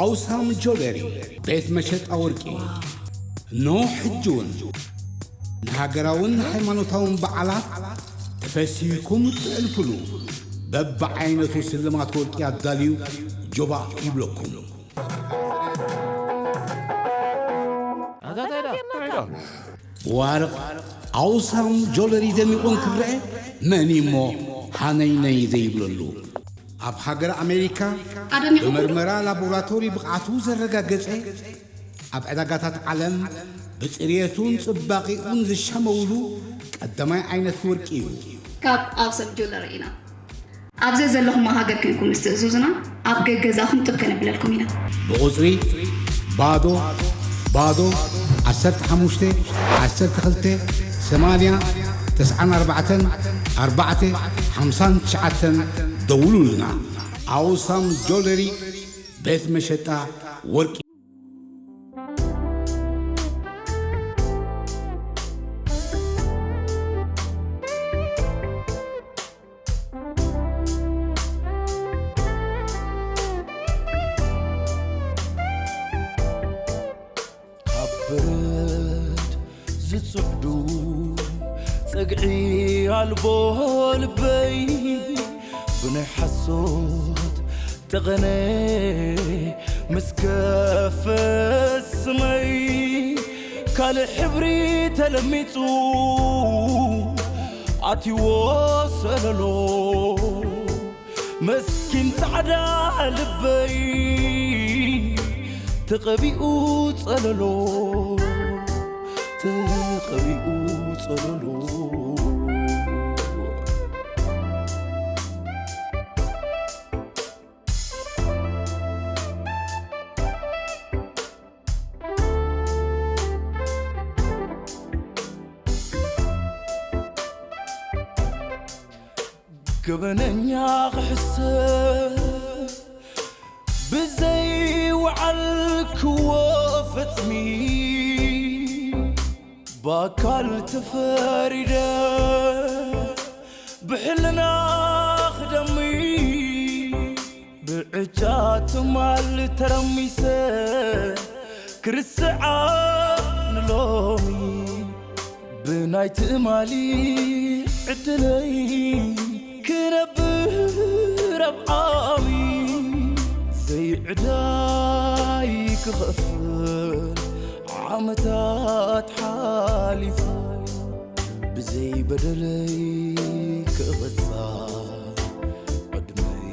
ኣውሳም ጆለሪ፣ ቤት መሸጣ ወርቂ። እነሆ ሕጂ እውን ንሃገራውን ሃይማኖታውን በዓላት ተፈሲህኩም እትሕልፉሉ በብዓይነቱ ስልማት ወርቂ ኣዳልዩ ጆባእ ይብለኩም። ዋርቕ ኣውሳም ጆለሪ ደሚቑ እንክረአ መን እሞ ሃነይነይ ዘይብለሉ? ኣብ ሃገር ኣሜሪካ ኣደሚቑ ብመርመራ ላቦራቶሪ ብቕዓቱ ዘረጋገጸ፣ ኣብ ዕዳጋታት ዓለም ብጽርየቱን ጽባቐኡን ዝሸመውሉ ቀዳማይ ዓይነት ወርቂ እዩ። ካብ ኣውሳም ጆለሪ ኢና። ኣብ ዘዘለኹሞ ሃገር ኮይንኩም ምስ ትእዝዙና፣ ኣብ ገገዛኹም ጥብ ከነብለልኩም ኢና። ብቑጽሪ ባዶ ባዶ ዓሰርተ ሓሙሽተ ዓሰርተ ክልተ ሰማንያ ተስዓን ኣርባዕተን ኣርባዕተ ሓምሳን ትሽዓተን ደውሉልና። ኣውሳም ጆለሪ ቤት መሸጣ ወርቂ። ካብ በረድ ዝጽዕዱ ጸግዒ ኣልቦ ልበይ ብናይ ሓሶት ጠቐነ ምስ ከፈ ስመይ ካልእ ሕብሪ ተለሚጹ ኣትይዎ ሰለሎ መስኪን ጻዕዳ ልበይ ተቐቢኡ ጸለሎ ተቐቢኡ ጸለሎ ገበነኛ ክሕሰብ ብዘይ ወዓልክዎ ፈጽሚ ብኣካል ተፈሪደ ብሕልና ክደሚ ብዕጫ ትማል ተረሚሰ ክርስዓ ንሎሚ ብናይ ትማሊ ዕድለይ ክነብር ኣብ ዓሚ ዘይዕዳይ ክኸፍል ዓመታት ሓሊፉ ብዘይ በደለይ ክቕጻ ዕድመይ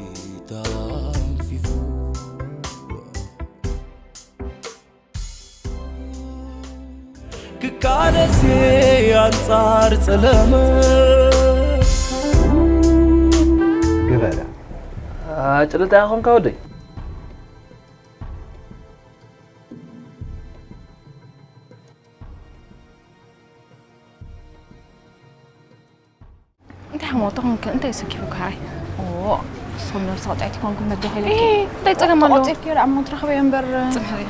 ተንፊፉ ክቃለስ ኣንጻር ጸለመ ግበረ። ጭልጣ ያኾንካ ወደይ እንታይ ሓሞታ ኮንክ እንታይ ሰኪፉ ካራይ እሶም ነብሰ ቅጥዕቲ ኮንኩም መጃ ከይለኪ እንታይ ጸገም ኣለዎ ቆፂርኪ ርኣ እሞ ትረኽበዮ እምበር ጽንሕሪ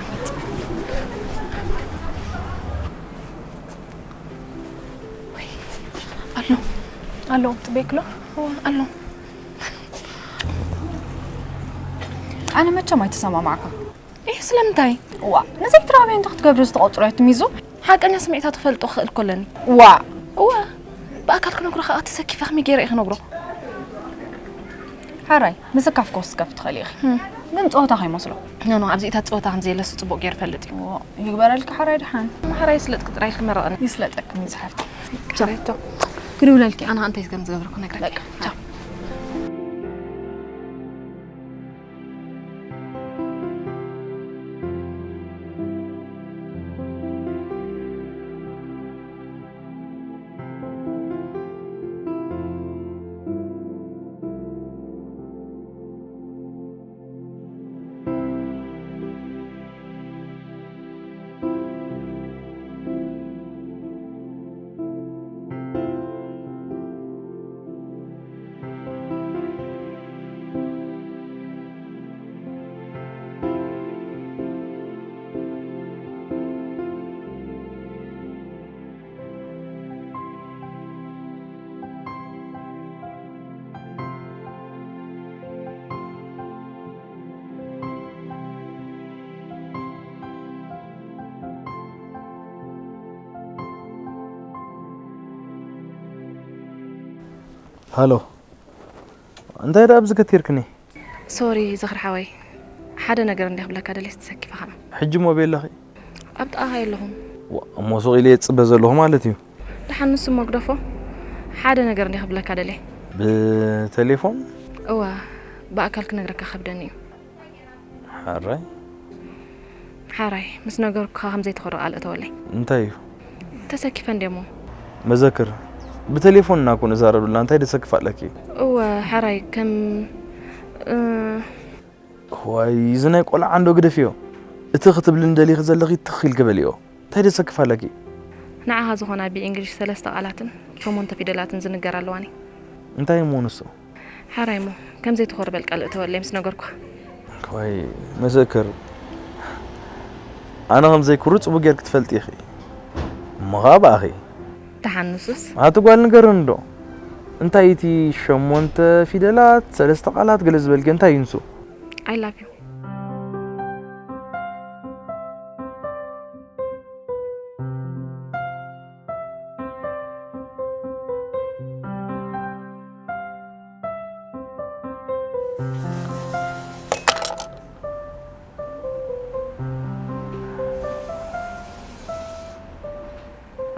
ኣሎ ኣሎ ፅበይክሎ ኣሎ ኣነ መቸም ኣይተሰማማዕካ ይህ ስለምንታይ ዋ ንዘይትረኽበዮ እንታይ ክትገብሪ ዝተቆፅሮ ትሚዙ ሓቀኛ ስምዒታት ክፈልጦ ክኽእል ኮለኒ ዋ እዋ ብኣካል ክነግሮ ከዓ ተሰኪፈ ከመይ ገይረ እየ ክነግሮ ሓራይ ምስካፍ ክወስከፍ ትኽእል ኢኺ ግን ፀወታ ከይመስሎ ኖኖ ኣብዚኢታት ፀወታ ከምዘየለሱ ፅቡቅ ገይሩ ፈልጥ እዩ ይግበረልካ ሓራይ ድሓን ማሕራይ ስለጥቂ ጥራይ ክመረቐኒ ይስለጠክ ምዝሓፍቲ ቻሬቶ ክድውለልኪ ኣነ እንታይ ከም ዝገብርኩ ነግረኪ ቻው ሃሎ፣ እንታይ ደኣ ኣብዚ ገቲርክኒ? ሶሪ ዝኽሪ ሓወይ፣ ሓደ ነገር እንዲያ ክብለካ ደልየ ተሰኪፈኻ። ሕጂ እሞ ኣበይ ኣለኺ? ኣብ ጥቓኻ የለኹን። ዋ፣ እሞ ሱቕ ኢለ እየ ዝጽበ ዘለኹ ማለት እዩ። ደሓን ንሱ እሞ ግደፎ፣ ሓደ ነገር እንዲያ ክብለካ ደልየ። ብቴሌፎን? እወ፣ ብኣካል ክነግረካ ከብደኒ እዩ። ሓራይ? ሓራይ፣ ምስ ነገርኩኻ ከም ዘይትኾርቕ ኣልእተወለይ። እንታይ እዩ? ተሰኪፈ እንድየ እሞ። መዘክር፣ ብቴሌፎን እና እኮ ንዛረብ ዘለና፣ እንታይ ደሰክፍ ኣለኪ? እወ፣ ሓራይ፣ ከም፣ እ፣ ዋይ፣ እዚ ናይ ቆልዓ እንዶ ግደፍዮ። እቲ ክትብልኒ ደሊኺ ዘለኺ ትኽ ኢልኪ በልዮ። እንታይ ደሰክፍ ኣለኪ? ንዓኻ ዝኾና ብእንግሊሽ ሰለስተ ቃላትን ሸሞንተ ፊደላትን ዝንገር ኣለዋኒ። እንታይ እሞ ንሱ? ሓራይ እሞ፣ ከም ዘይትኾር በል ቃል እተወለይ ምስ ነገርኳ። ዋይ፣ መዘክር፣ ኣነ ከም ዘይኩሩ ጽቡቅ ጌርኪ ትፈልጢ ኢኺ። እሞ ኸኣ ብኣኺ። ደሓን ንሱስ? ኣቲ ጓል ንገርኒ ዶ? እንታይ እቲ ሸሞንተ ፊደላት፣ ሰለስተ ቃላት ገለ ዝበልኪ እንታይ እዩ ንሱ? I love you።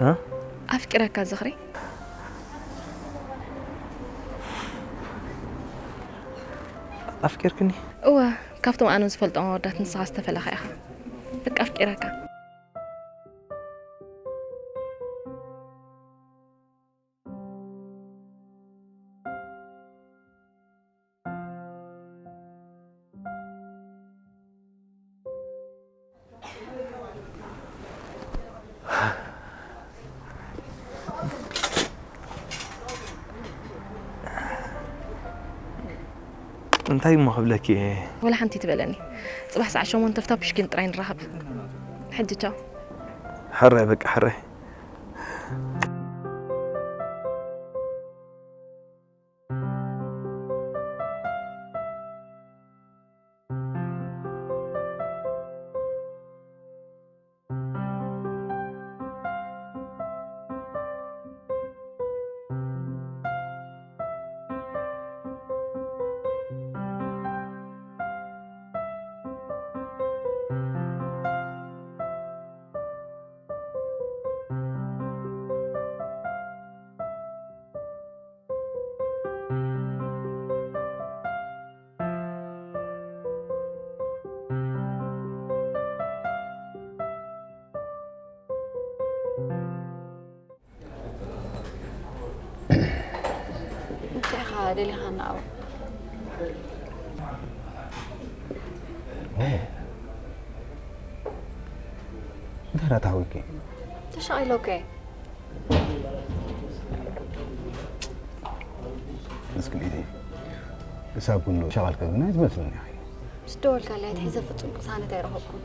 እ? ኣፍቂረካ ዝኽሪ። ኣፍቂርክኒ? እወ፣ ካብቶም ኣነ ዝፈልጦም ኣወዳት ንስኻ ዝተፈለኻ ኢኻ። በቃ ኣፍቂረካ። እንታይ እሞ ክብለኪ እየ? ወላ ሓንቲ ትበለኒ። ጽባሕ ሰዓት ሸሞንተ ፍታ ፑሽኪን ጥራይ ንራኸብ። ሕጂ ቻው። ሕራይ በቃ ሕራይ። እንታይ ኢኻ ደሊኻና ኣብኡ? እንታይ ደኣ ተሃዊኪ? ተሻቒለ እኮ እየ። እስኪ ልኢቲ፣ ክሳብ ክንዶ ሸቐልከ ግን ኣይትመስልን ኢኺ። ምስ ደወልካለይ ኣትሒዘ ፍጹም ቅሳነት ኣይረኸብኩን።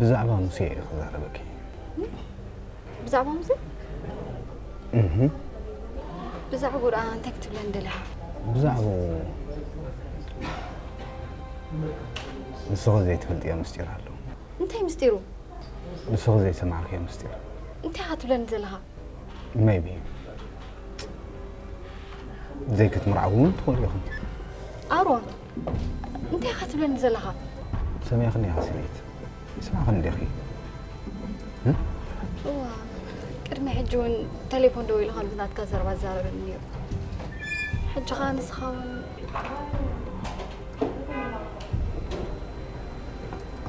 ብዛዕባ ሙሴ እየ ክዛረበኪ። ብዛዕባ ሙሴ? እህ። ብዛዕባኡ ደኣ እንታይ ክትብለኒ ደሊኻ? ብዛዕባኡ ንስኺ ዘይትፈልጥዮ ምስጢር ኣሎ። እንታይ ምስጢሩ? ንስኺ ዘይሰማዕክዮ ምስጢር። እንታይ ኢኻ ትብለኒ ዘለኻ? ሜቢ ዘይክትምርዓዉ እውን ትኽእሉ ኢኹም። ኣሮን፣ እንታይ ኢኻ ትብለኒ ዘለኻ? ሰሚዕኽኒ ኢኻ ስኒት። ይስማዕኽኒ ዲኺ? እ? እዋ፣ ቅድሚ ሕጂ እውን ቴሌፎን ደዊሉ ከምዚ ናትካ ዘረባ ዝዛረበኒ ነይሩ። ሕጂ ኸኣ ንስኻ እውን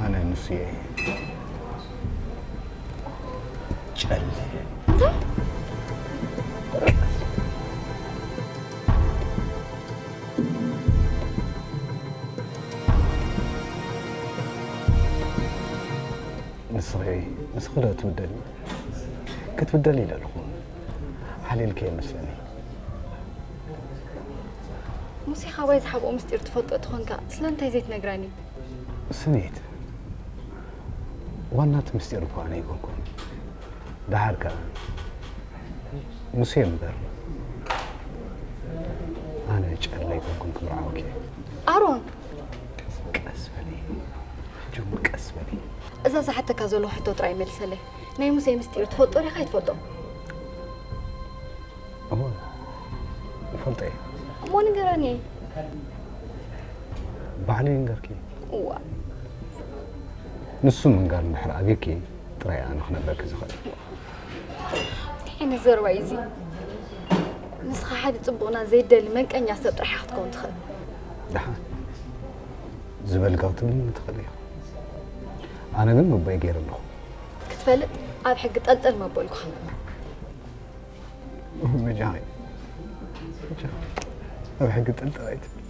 ኣነ ንሱ እየ። ጨለ። እንታይ? ንስኺ፣ ንስኺ ዶ ትብደሊ? ክትብደሊ ኢለ ኣለኹ። ሓሊልኪ እየ መስለኒ። ሙሴ ካባይ ዝሓብኦ ምስጢር ትፈልጦ ተኾንካ ስለምንታይ ዘይትነግረኒ? ስኒት፣ ዋና እቲ ምስጢር እኮ ኣነ ኣይኮንኩን። ደሓር ከኣ ሙሴ እምበር ኣነ ጨለ ኣይኮንኩን ክምርዓወኪ። ኣሮን! ቀስ በሊ። ሕጂ እውን ቀስ እዛ ዝሓተካ ዘለኹ ሕቶ ጥራይ መልሰለይ። ናይ ሙሴ ምስጢር ትፈልጦ ዲኻ ኣይትፈልጦ? እሞ ይፈልጦ እየ። እሞ ንገረኒ። ባዕሉ ይንገርኪ። እዋ ንሱ ምንጋር እንድሕር ኣብዩኪ ጥራይ ኣነ ክነግረኪ ዝኽእል። እንታይ ዓይነት ዘረባ እዩ እዚ? ንስኻ ሓደ ጽቡቕና ዘይደሊ መንቀኛ ሰብ ጥራሕ ክትከውን ትኽእል። ደሓን ዝበልካ ክትብልኒ ትኽእል ኢኻ። ኣነ ግን ግቡእ ገይረ ኣለኹ። ክትፈልጥ ኣብ ሕጊ ጠልጠል መበልኩኻ። መጃኺ ኣብ ሕጊ ጠልጠል ኣይትብል።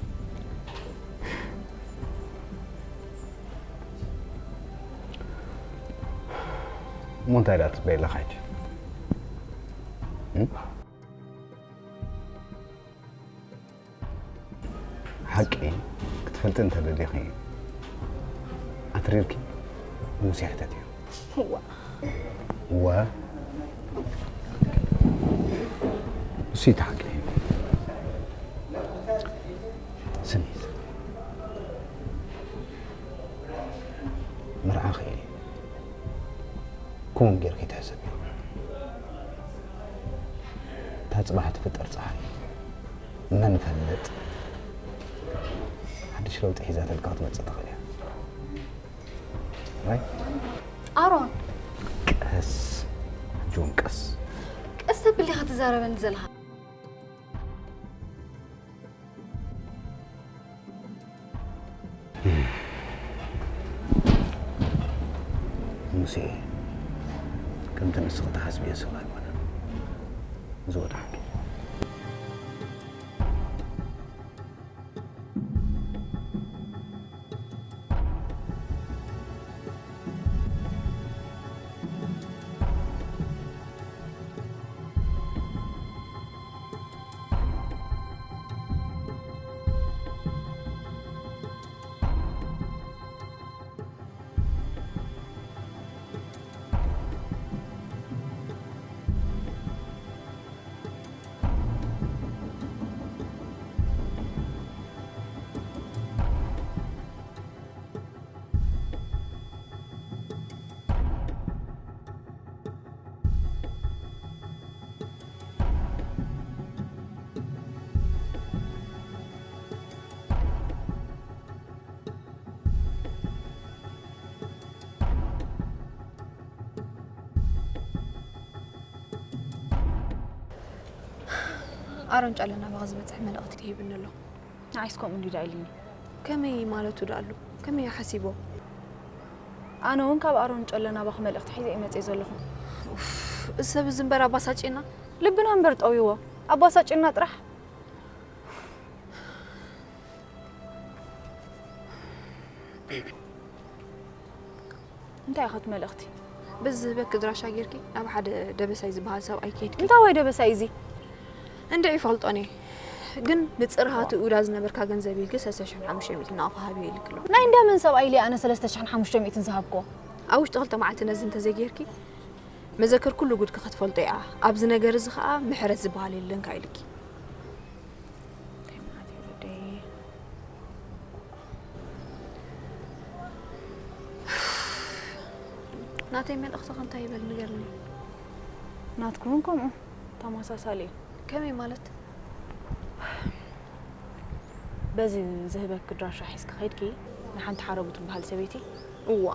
እሞ እንታይ ደኣ ትጽበይ ኣለኻ ሕጂ? እም? ሓቂ ክትፈልጢ እንተደሊኺ ኣትሪርኪ ንሙሴ ሕተትዮ። እዋ እወ እሱ እዩ እቲ ሓቂ። ስኒት መርዓኺ ከምኡ ጌርኪ ትሕሰቢ። እታ ጽባሕ ትፍጠር ጸሓይ መን ይፈልጥ ሓድሽ ለውጢ ሒዛትልካ ክትመጽእ ትኽእል እያ። ራይ ኣሮን ቀስ ጆን ቀስ ቀስ ተብል ኢኻ ትዛረበኒ ዘለኻ። ሙሴ ከምቲ ንስኺ ትሓስብዮ ሰብ ኣይኮነን። እዚ ወድሓንኪ ኣሮን ጫለ ናባኻ ዝበጽሕ መልእኽቲ ሂብኒ ኣሎ። ንዓይስ ከምኡ እንዲ ዳ ኢልኒ። ከመይ ማለቱ ዳ ኣሎ? ከመይ ሓሲቦ? ኣነ እውን ካብ ኣሮን ጨለ ናባኺ መልእኽቲ ሒዘ እየ መፅእ ዘለኹ። ኡፍ፣ እዚ ሰብ እዚ እምበር ኣባሳጭና ልብና እምበር ጠውይዎ ኣባሳጭና ጥራሕ። እንታይ ኢኻ እቲ መልእኽቲ? በዚ ዝህበኪ ድራሻ ጌርኪ ናብ ሓደ ደበሳይ ዝበሃል ሰብኣይ ከይድኪ። እንታይ ወይ ደበሳይ እዚ? እንድዒ ይፈልጦን እየ። ግን ንጽርሃ እቲ እውዳ ዝነበርካ ገንዘብ ኢልኪ ሰለስተ ሽሕን ሓሙሽተ ሚእትን ናቕፋ ሃብዮ ኢልኪ ኣሎ። ናይ እንዳ መን ሰብኣይ ኢለ ኣነ ሰለስተ ሽሕን ሓሙሽተ ሚእትን ዝሃብክዎ? ኣብ ውሽጢ ክልተ መዓልቲ ነዚ እንተዘይጌርኪ መዘክር ኩሉ ጉድኪ ክትፈልጦ እያ። ኣብዚ ነገር እዚ ኸኣ ምሕረት ዝበሃል የለን ከኣ ኢልኪ። እንታይ ማለት እዩ ወደይ? ናተይ መልእኽትኺ እንታይ ይበል ንገርኒ። ናትኪ እውን ከምኡ ተመሳሳሊ እዩ። ከመይ ማለት? በዚ ዝህበኪ ድራሻ ሒዝኪ ከይድኪ ንሓንቲ ሓረጉ ትበሃል ሰበይቲ እዋ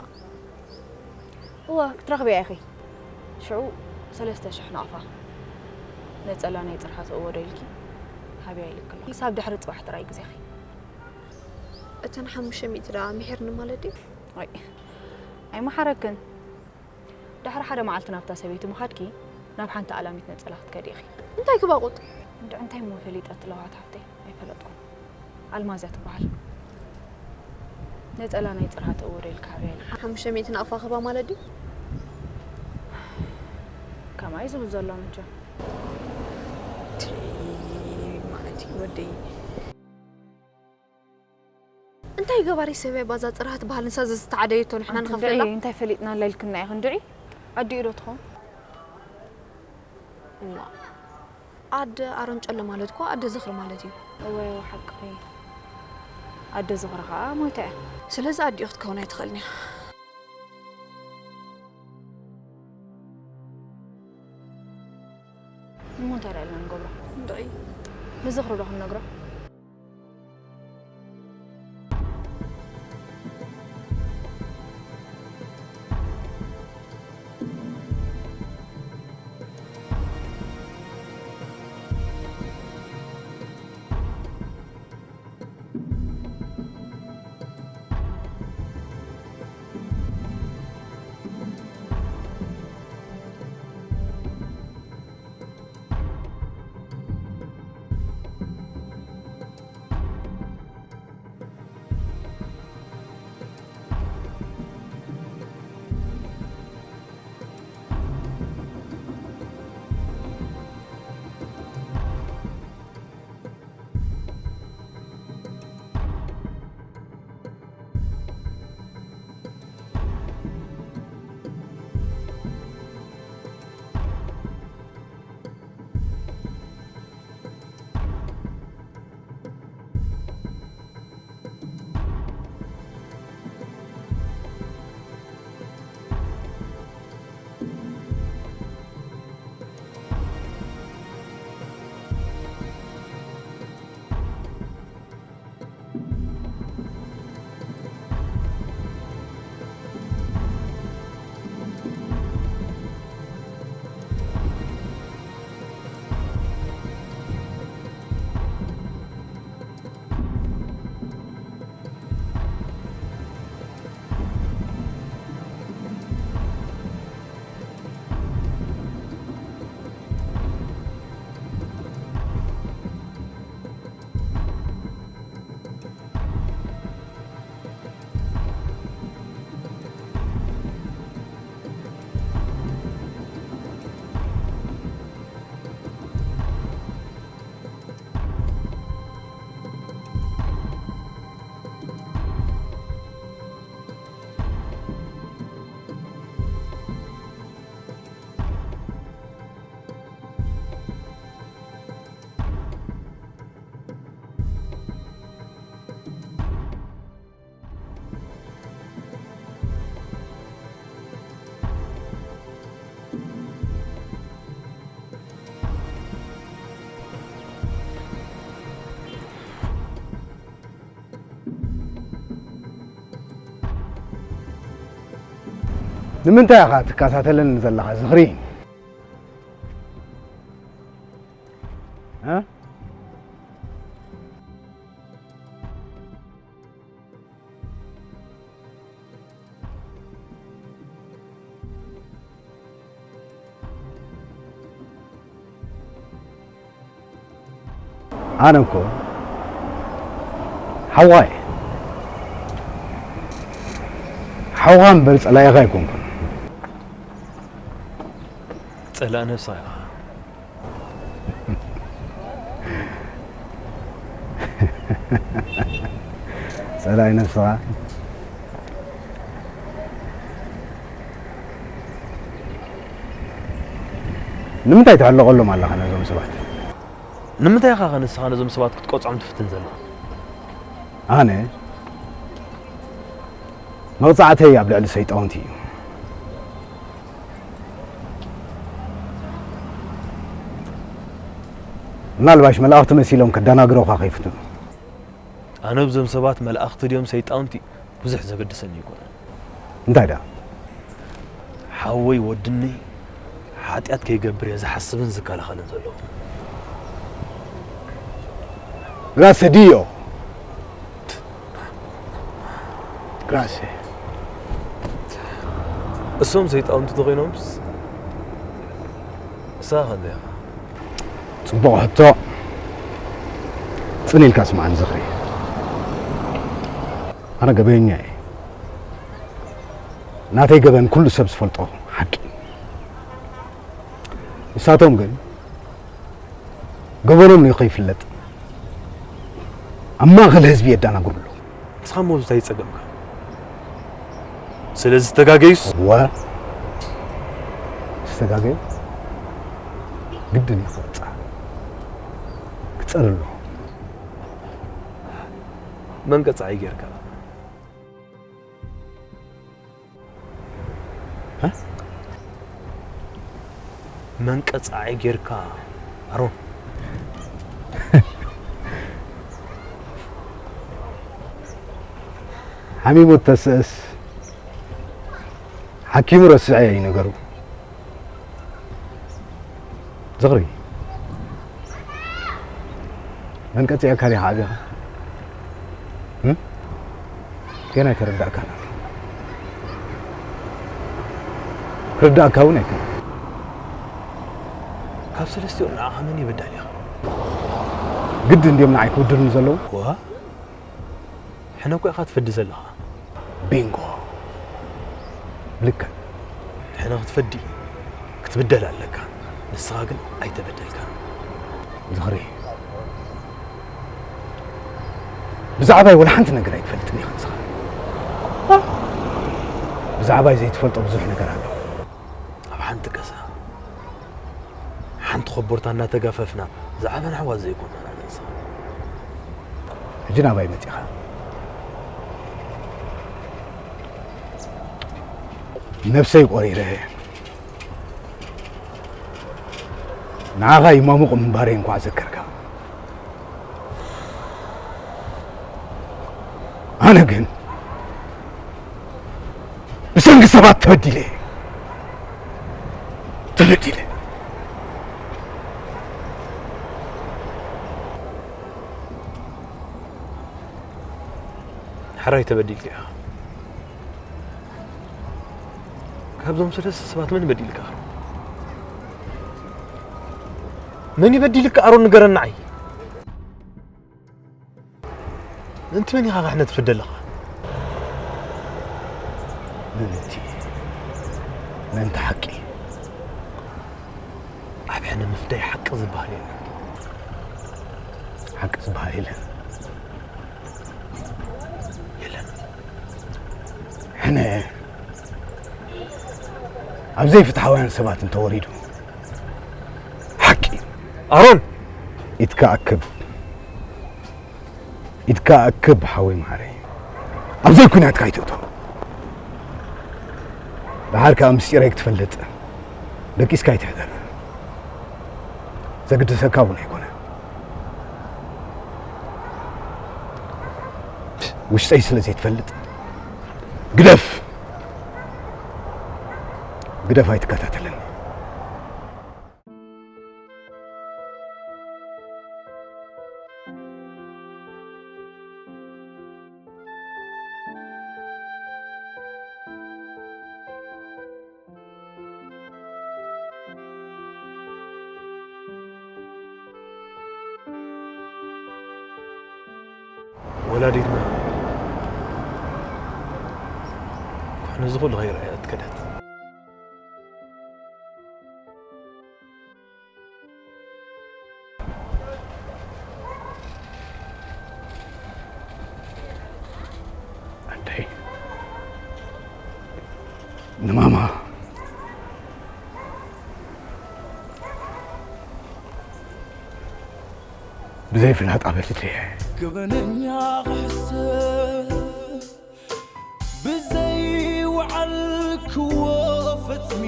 እዋ ክትረኽብያ ኢኺ። ሽዑ ሰለስተ ሽሕ ናቕፋ ነጸላ ናይ ጽርሓ ትእወዶ ኢልኪ ሃብያ ኢልኪ ኣሎ። ክሳብ ድሕሪ ጽባሕ ጥራይ ግዜኺ። እተን ሓሙሽተ ሚእቲ ደኣ ምሒርኒ ማለት ድዩ? ኣይ ኣይመሓረክን። ድሕሪ ሓደ መዓልቲ ናብታ ሰበይቲ ምኻድኪ ናብ ሓንቲ ኣላሚት ነጸላ ክትከዲ ኢኺ። እንታይ ክባቑጥ? እንድዒ እንታይ እሞ ፈሊጠ ትለዋት ሓፍተይ ኣይፈለጥኩን። ኣልማዝ እያ ትበሃል። ነጸላ ናይ ጽርሃ ትእወዶ ኢልካ ሃብያ ኢልካ። ሓሙሽተ ሚእቲ ናቕፋ ክህባ ማለት ድዩ? ከምኣ እዩ ዝብል ዘሎ መቸም። ቲ ማለት እዩ ወደይ። እንታይ ገባሪ ሰብ እያ ባዛ ጽርሃ ትበሃል ንሳ ዘዝተዓደየቶ ንሕና ኣንቲ ንኸፍለላ? እንድዒ እንታይ ፈሊጥናላ ኢልክና ኢኺ እንድዒ? ኣዲኡ ዶ ትኸውን? እዋ ኣደ ኣሮን ጨለ ማለት እኮ ኣደ ዝኽሪ ማለት እዩ። እወ እወ ሓቅኺ። ኣደ ዝኽሪ ኸኣ ሞይታ እያ። ስለዚ ኣዲኡ ክትከውን ኣይትኽእልን እያ። እሞ እንታይ ደኣ ኢልና ንገብሮ? ንዝኽሪ ዶ ክንነግሮ? ንምንታይ ኢኻ ትከታተለኒ ዘለኻ ዝኽሪ? እ? ኣነ እኮ ሓዋይ ሓውኻ እምበር ጸላኢኻ ኣይኮንኩን። ጸላእ ነብስኻ ኢኻ። ጸላኢ ነብስኻ? ንምንታይ ትሕለቐሎም ኣለኻ ነዞም ሰባት? ንምንታይ ኢኻ ኸ ንስኻ ነዞም ሰባት ክትቀጽዖም ትፍትን ዘለኻ? ኣነ መቕጻዕተይ ኣብ ልዕሊ ሰይጣውንቲ እዩ። ምናልባሽ መላእኽቲ መሲሎም ከደናግረውኻ ከይፍትኑ። ኣነ ብዞም ሰባት መላእኽቲ ድዮም ሰይጣውንቲ ብዙሕ ዘገድሰኒ ኣይኮነን። እንታይ ደኣ? ሓወይ ወድኒ ሓጢኣት ከይገብር እየ ዝሓስብን ዝከላኸልን ዘለኹ። ራሰ ዲዮ። ራሰ። እሶም ሰይጣውንቲ ተኾይኖምስ ንስኻ ከ እንታይ ኢኻ? ጽቡቕ ሕቶ። ጽን ኢልካ ስምዓኒ ዝኽሪ። ኣነ ገበኛ እየ። ናተይ ገበን ኩሉ ሰብ ዝፈልጦ ሓቂ። ንሳቶም ግን ገበኖም ንኸይፍለጥ ኣብ ማእከል ህዝቢ የደናግሩ ኣለዉ። ንስኻ እሞ እንታይ ጸገምካ? ስለዚ ዝተጋገዩስ? እወ፣ ዝተጋገዩ ግድን እዩ ክቕጻዕ። ክጸር ኣለዎ። መን ቀጻዒ ጌርካ? እ? መን ቀጻዒ ጌርካ ኣሮን። ሓሚሙ ተስእስ ሓኪሙ ረስዐ እዩ ነገሩ። ዝኽሪ መን ቀጺዐካ ዲኻ ዓቢኻ? እም? ገና ኣይተረዳእካን ኣሎ። ክርዳእካ እውን ኣይከኣል። ካብ ሰለስቲኦም ንዓኻ መን እዩ በዳሊ ኢኻ? ግድን ድዮም ንዓይ ክብድሉኒ ዘለዉ? ዋ? ሕነ እኮ ኢኻ ትፈዲ ዘለኻ። ቢንጎ። ልክዕ። ሕነ ክትፈዲ ክትብደል ኣለካ። ንስኻ ግን ኣይተበደልካን። ዝኽሪ። ብዛዕባይ ወላ ሓንቲ ነገር ኣይትፈልጥን ኢኻ ንስኻ። ብዛዕባይ ዘይትፈልጦ ብዙሕ ነገር ኣሎ። ኣብ ሓንቲ ገዛ ሓንቲ ኮቦርታ እናተጋፈፍና ዝዓበና ኣሕዋት ዘይኮናን ኣነ ንስኻ። ሕጂ ናባይ መጺኻ። ነብሰይ ቆሪረ ንዓኻ ይማሙቕ ምንባረይ እንኳዕ ዘከርካ። ኣነ ግን ብሰንኪ ሰባት ተበዲለ። ተበዲለ። ሕራይ ተበዲልካ ኢኻ። ካብዞም ሰለስተ ሰባት መን በዲልካ? መን ይበዲልካ ኣሮን ንገረና ዓይ። ምእንቲ መን ኢኻ ካሕነ ትፍደ ኣለኻ? ምእንቲ፣ ምእንቲ ሓቂ። ኣብ ሕነ ምፍዳይ ሓቂ ዝበሃል የለን። ሓቂ ዝበሃል የለን። የለን። ሕነ ኣብ ዘይፍትሓውያን ሰባት እንተወሪዱ ሓቂ። ኣሮን! ኢድካ ኣክብ። ኢድካ ኣክብ ሓወይ መሓረይ። ኣብ ዘይኩናትካ ኣይትእቶ። ደሓር ከኣ ምስጢረይ ክትፈልጥ ደቂስካ ኣይትሕደር። ዘግድሰካ እውን ኣይኮነ። ውሽጠይ ስለ ዘይትፈልጥ ግደፍ። ግደፍ ኣይትከታተለኒ። ወላዲትና ኩሕኒ ዝኹሉ ከይረኣየት ከደት። ኣደይ ንማማ ብዘይ ፍላጥ ኣበልትየ። ገበነኛ ክሕሰብ ብዘይ ወዓልክዎ ፈጽሚ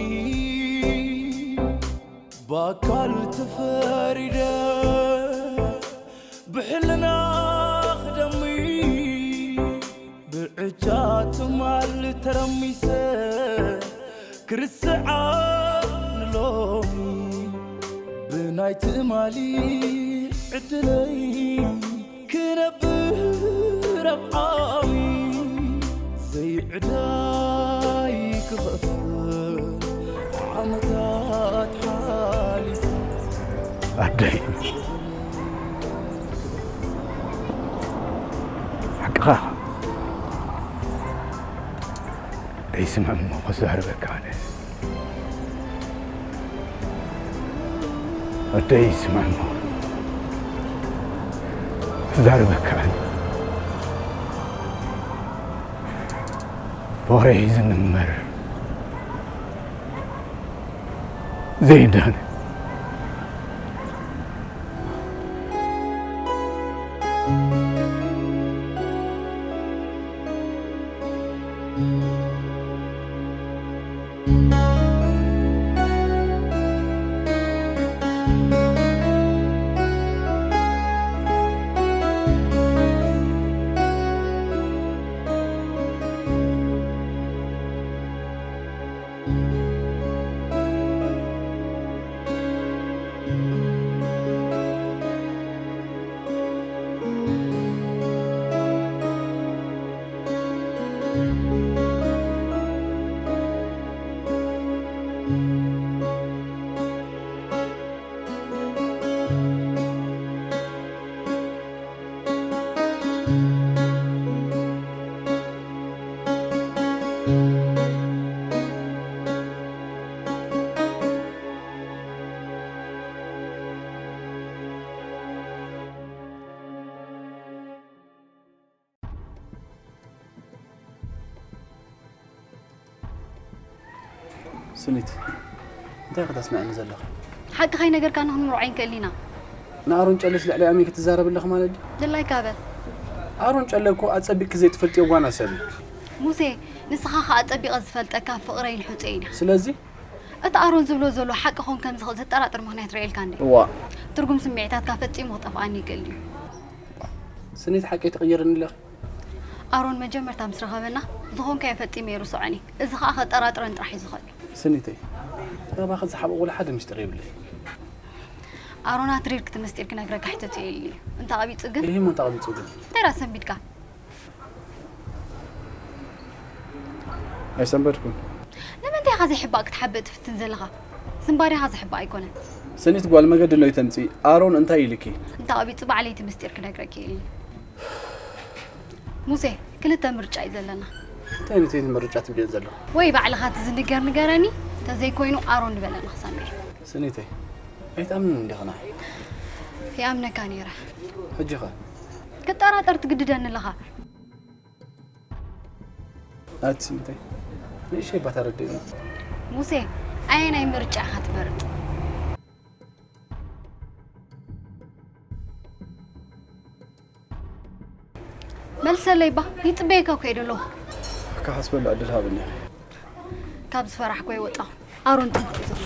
ብኣካል ተፈሪደ ብሕልና ክደሚ ብዕጫ ትማል ተረሚሰ ክርስዓ ንሎሚ ብናይ ትማሊ ዕድለይ ክነብር ኣብ ዓሚ ዘይዕዳይ ክኸፍል ዓመታት ሓሊፉ ኣደይ ሓቅኻ ደይስምዕ እሞ ክዛረበካ ኣነ ኣደይ ስምዕሞ ክዛረበካ ብወሬ ዝንመር ዘይዳን ስኒት፣ እንታይ ከተስምዐኒ ዘለኻ? ሓቂ ከይነገርካና ክንምርዖ ኣይንክእልን ኢና። ንኣሮን ጨለሽ ልዕሊ ኣመይ ክትዛረብ ኣለኻ ማለት ድዩ? ድላይካ በል። ኣሮን ጨለ እኮ ኣጸቢቕኪ ዘይትፈልጥዮ ጓና ሰብ እዩ። ሙሴ፣ ንስኻ ከኣ ኣጸቢቐ ዝፈልጠካ ፍቕረይ ልሑጸይ ኢና። ስለዚ እቲ ኣሮን ዝብሎ ዘሎ ሓቂ ክኾን ከም ዝኽእል ዘጠራጥር ምኽንያት ርእየልካ እንዴ? እዋ። ትርጉም ስምዒታትካ ፈጺሙ ክጠፍኣኒ ይክእል ድዩ? ስኒት ሓቂ ትቕይርኒ ኣለኺ። ኣሮን መጀመርታ ምስ ረኸበና ዝኾንካዮ ፈጺመ ኣይርስዖን እየ። እዚ ኸኣ ከጠራጥረን ጥራሕ እዩ ዝኽእል። ስኒተይ፣ ካባኺ ዝሓብእ ወላ ሓደ ምስጢር የብለይ። ኣሮን ኣትሪር ክትምስጢር ክነግረካ ሕተት የል እዩ። እንተ ኣቢጹ ግን? ይህ ምን ታቢጹ ግን? እንታይ ራስ ሰንቢድካ? ኣይሰንበድኩን። ንምንታይ ኢኻ ዘይሕባእ ክትሓብእ ትፍትን ዘለኻ? ስንባዴኻ ዝሕባእ ኣይኮነን። ስኒት ጓል መገዲ ኖይ ተምጺ ኣሮን እንታይ ኢልኪ? እንተ ኣቢጹ ባዕለይ እቲ ምስጢር ክነግረኪ እየ። ሙሴ፣ ክልተ ምርጫ እዩ ዘለና። እንታይ ነቲ ምርጫ ትብልዮ ዘለኹ? ወይ ባዕልኻ እቲ ዝንገር ንገረኒ፣ ተዘይኮይኑ ኣሮን ንበለኒ ክሰምዕ። ስኒተይ፣ ኣይትኣምንን እንዲኻ ንዓይ? ይኣምነካ ነይረ። ሕጂ ኸ? ክጠራጠር ትግድደኒ ኣለኻ። ኣቲ ስኒተይ፣ ንእሽተይ ባታ ረድእኒ። ሙሴ፣ ኣየናይ ምርጫ ኢኻ ትመርጽ? መልሰለይ ባ፣ ይጽበየካ እኮ እየ ደለኹ። ክሓስበሉ ዕድል ሃብኒ። ካብ ዝፈራሕኮ ኣይወጣኹ። ኣሮን ትምህርቲ ዘሎ።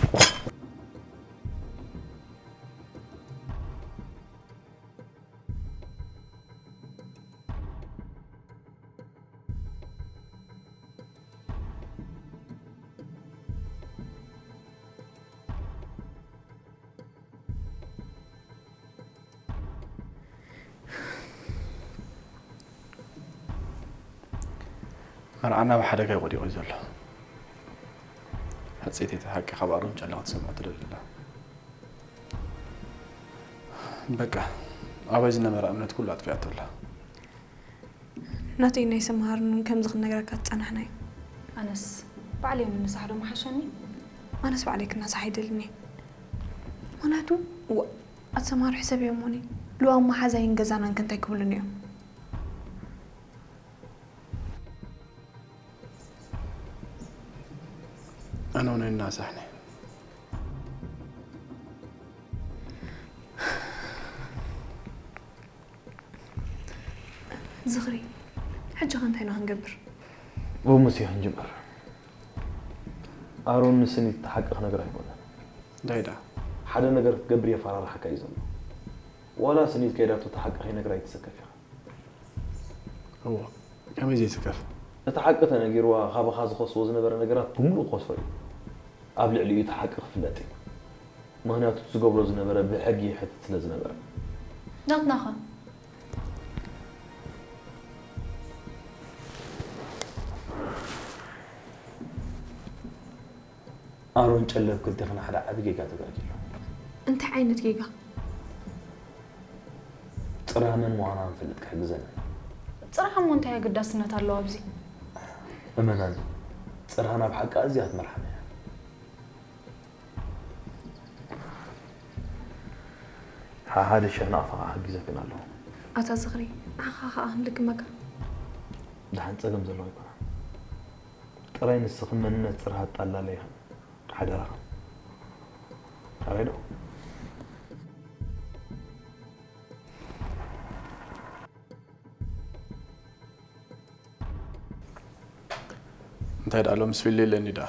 መርዓና ብሓደጋ እዩ ወዲቑ ዘሎ። ሕጽይቲ እቲ ሓቂ ካብ ኣሮን ጨለ ክትሰምዖ ትደሊ ኣላ። በቃ፣ ኣባይ ዝነበራ እምነት ኩሉ ኣጥፊኣቶ ኣላ። ናተይ ናይ ሰምሃርን ከምዚ ክነግረካ ዝጸናሕና እዩ። ኣነስ ባዕለይ ምንሳሕ ዶ ምሓሸኒ? ኣነስ ባዕለይ ክናሳሕ ኣይደልን እየ። ምኽንያቱ፣ እዋ፣ ኣቲ ሰምሃር ሕሰብ እዮም ሞኒ። ልዋም መሓዛይን ገዛናን ከ እንታይ ክብሉኒ እዮም? ኣነ እውን ኣይናሳሕን እየ። ዝኽሪ፣ ሕጂ ኸ እንታይ ኢና ክንገብር? ብሙሴ ክንጅምር። ኣሮን ንስኒት እቲ ሓቂ ክነግራ ኣይኮነን። እንታይ ደኣ? ሓደ ነገር ክትገብር የፈራርሓካ እዩ ዘሎ። ዋላ ስኒት ከይዳቶ እቲ ሓቂ ከይነግራ ኣይትሰከፍ ኢኻ። እዎ፣ ከመይ ዘይስከፍ? እቲ ሓቂ ተነጊርዋ፣ ካባኻ ዝኸስቦ ዝነበረ ነገራት ብምሉእ ክኸስሮ እዩ። ኣብ ልዕሊኡ እቲ ሓቂ ክፍለጥ እዩ። ምኽንያቱ እቲ ዝገብሮ ዝነበረ ብሕጊ ይሕትት ስለ ዝነበረ። ናትናኸ? ኣሮን ጨለ ኣብ ክልቴኽን ሓደ ዓቢ ጌጋ ተጋጊሉ። እንታይ ዓይነት ጌጋ? ጽርሃ መን ምዃና ክንፈልጥ ክሕግዘና እዩ። ጽርሃ እሞ እንታይ ኣገዳስነት ኣለዎ ኣብዚ? እመናኒ፣ ጽርሃ ናብ ሓቂ ኣዝያ ትመርሓና እያ። ሓሓደ ሸነቕታ ኸኣ ክሕግዘክን ኣለዎ። ኣታ ዝኽሪ፣ ንዓኻ ኸኣ ክንልግመካ። ደሓን ጸገም ዘለዎ ኣይኮነን። ጥራይ ንስኺ መንነት ጽርሃ ኣጣላለይኽን። ሓደራኻ። ጥራይ ዶ? እንታይ ደኣ ሎምስ ፊልም የለኒ ደኣ?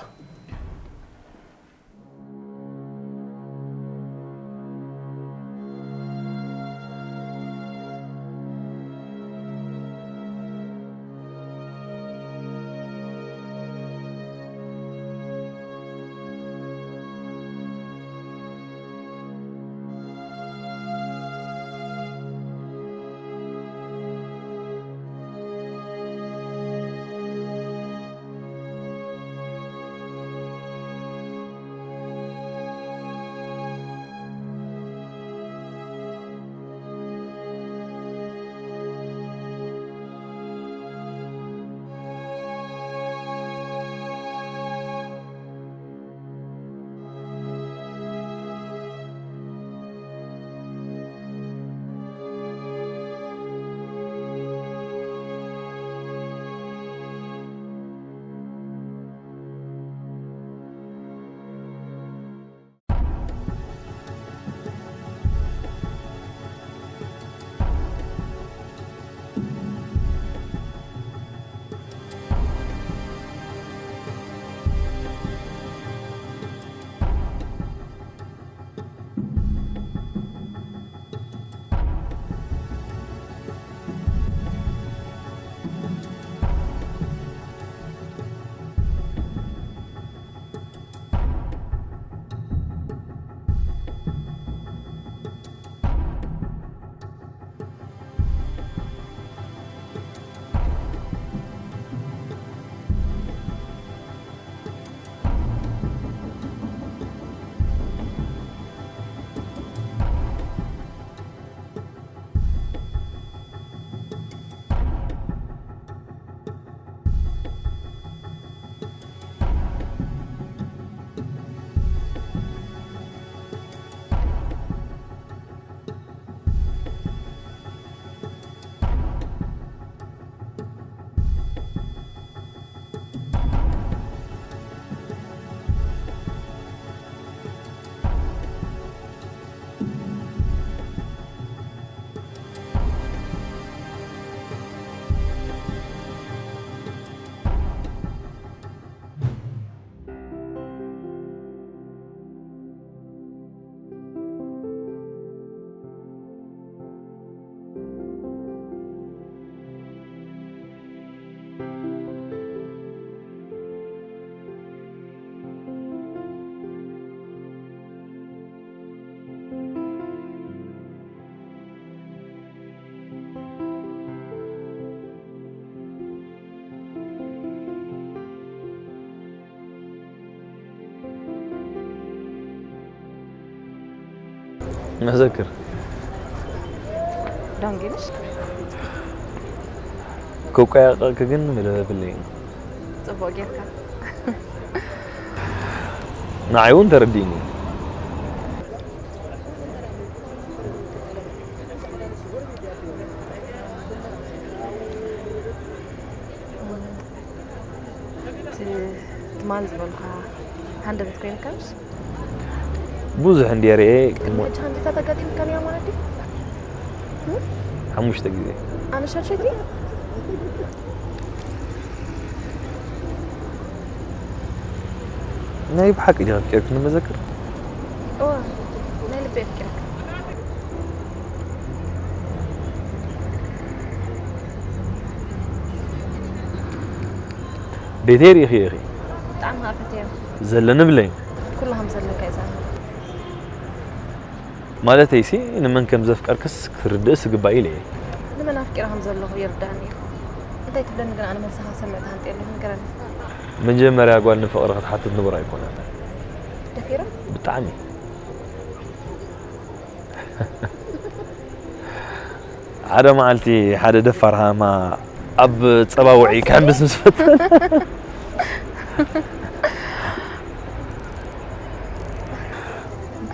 መዘክር። ዶንጊ ምሽ? ከቋያቐቂ ግን መደብ የብለይን። ጽቡቕ ጌርካ። ንዓይ እውን ተረዲእኒ። ትማል ዝበልካ ሃንደበት ኮይንካ ምሽ? ብዙሕ እንድየ ርኤ። ቅድሚ ሕጂ ሃንደታት ኣጋጢምካ ነይሩ ማለት ድዩ? ሓሙሽተ ግዜ። ኣነ ሻልሸይቲ? ናይ ብሓቂ ዲኻ ኣፍቂርክኒ መዘክር? እዋ፣ ናይ ልቢ ኣፍቂረካ። ቤተይ ርኢኺ ኢኺ። ብጣዕሚ ከዓ ፈትያ። ዘለኒ ብለይ። ኩሉ ከም ዘለካ እዛ። ማለተይሲ ንመን ከም ዘፍቀርክስ ክትርድእስ ይግባእ ኢለ እየ። ንመን ኣፍቂረ ከም ዘለኹ ይርዳእኒ እዩ። እንታይ ትብለኒ ግን ኣነ መልስኻ ሰምዕ ተሃንጥ የለኹ ንገረኒ። መጀመርያ ጓል ንፍቕሪ ክትሓትት ንቡር ኣይኮነን። ደፊረ? ብጣዕሚ። ሓደ መዓልቲ ሓደ ደፋር ሃማ ኣብ ጸባውዒ ክሕምብስ ምስ ፈተነ።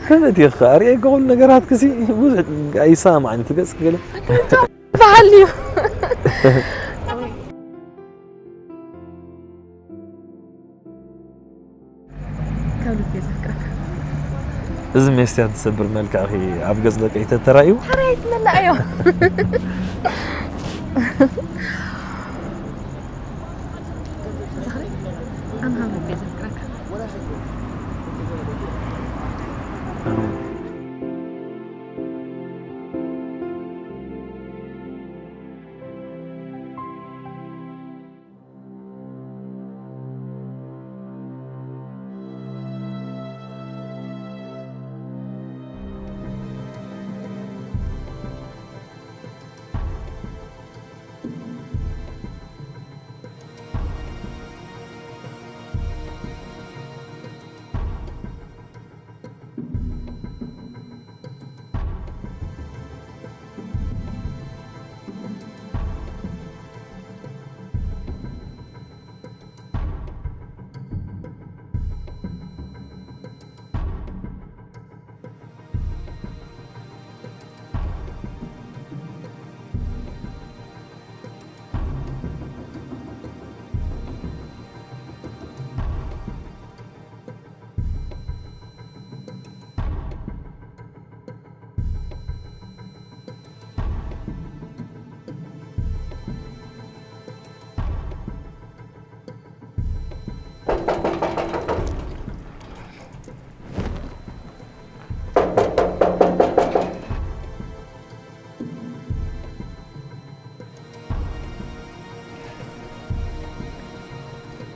ከመት ይኸ ኣርእየካ ኩሉ ነገራት ክሲ ብዙሕ ኣይሰማማዕን ትገጽ ክገለ። በሃል እዩ። ካብ ልቤ ዘፍቅረካ። እዚ ሜስትያት ዝሰብር መልክዕኺ ኣብ ገጽ ደቂ ተተራእዩ። ሓራይ ትመላእ እዮ። ዝኽሪ ኣነ ካብ ልቤ ዘፍቅረካ።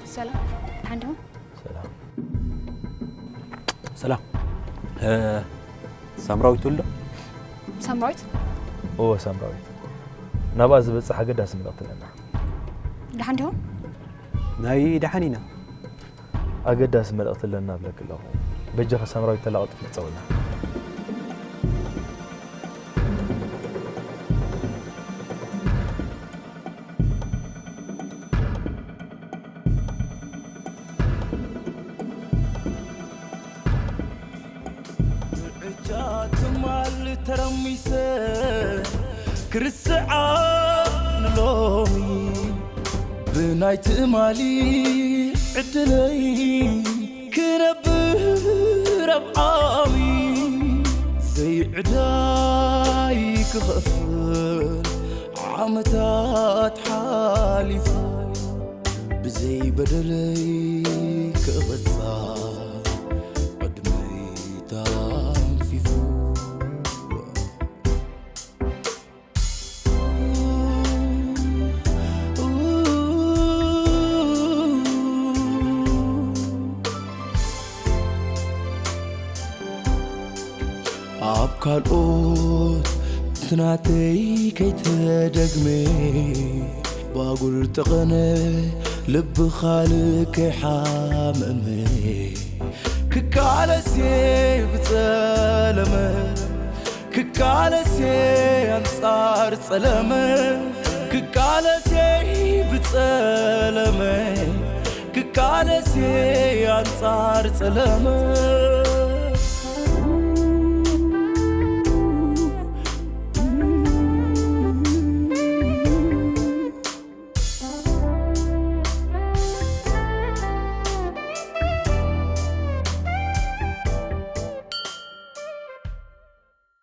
ሰላም፣ ደሓን ዲኹም? ሰላም። ሰላም። እ፣ ሳምራዊት ትብሎ? ሳምራዊት? እወ ሳምራዊት። ናብኣ ዝበጽሕ ኣገዳሲ መልእኽቲ ኣለና። ደሓን ዲኹም? ናይ ደሓን ኢና። ኣገዳሲ መልእኽቲ ኣለና እብለኪ ኣለኹ። በጃኺ ሳምራዊት ተላቐጥፊ ክጸውና። ብዕጫ ትማል ተረሚሰ ክርስዓ ንሎሚ ብናይ ትማሊ ዕድለይ ክነብር ኣብ ዓሚ ዘይዕዳይ ክኸፍል ዓመታት ሓሊፉ ብዘይ በደለይ ክቕጻ ዕድመይ ተንፊፉ። ኣብ ካልኦት ትናተይ ከይተደግመ ባጉል ጠቐነ ልቢ ካልእ ከይሓመመ ክቃለስ እየ ብጸለመ ክቃለሴ ኣንጻር ጸለመ ክቃለሴ ብጸለመ ክቃለሴ ኣንጻር ጸለመ